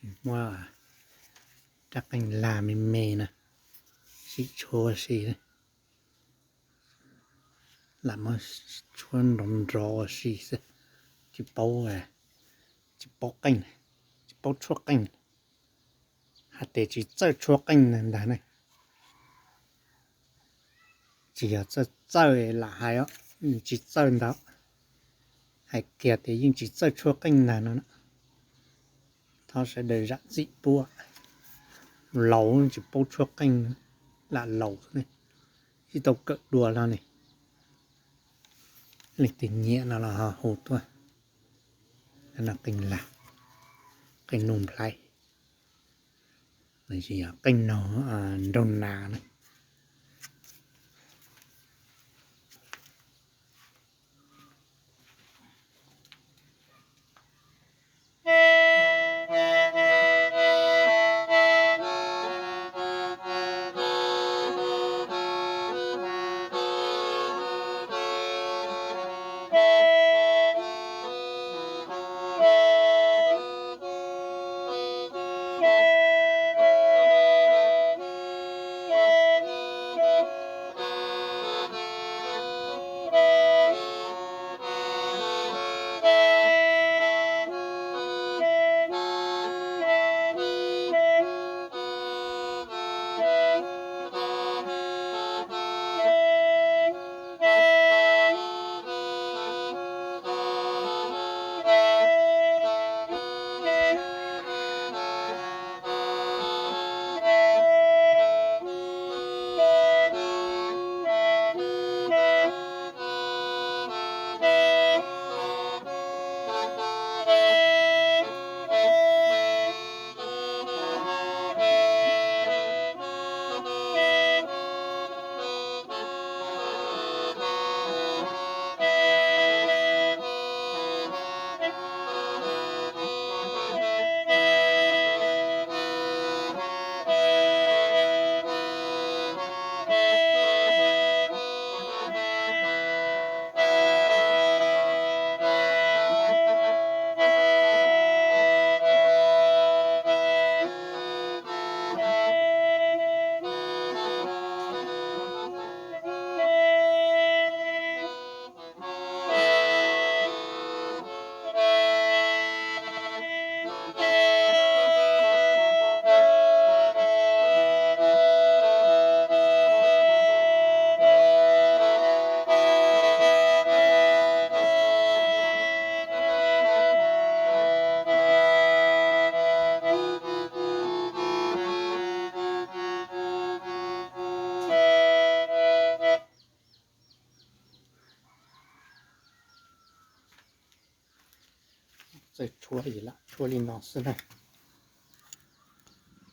Muab rab qeej lag me me na, sim tshuab ua si, lam muab tshuab nrov nrov ua si xwb, tsis paub, tsis paub qeej, tsis paub tshuab qeej, hais tias tsis txawj tshuab qeej ntag ne. Tsis yog txawj txawj lam hais, tsis txawj ntag, hais kiag tias yeej tsis txawj tshuab qeej ntag no. Thov sawv daws zam txim pub, laus tsis paub tshuab qeej, lam laus ne, tsis tau kawm dua no ne. Leej twg nyiam no los ho hu tuaj. Qeej lag, qeej nug nplhaib, qeej nug nraug nas na. Txawj tshuab es lam tshuab li no xwb na.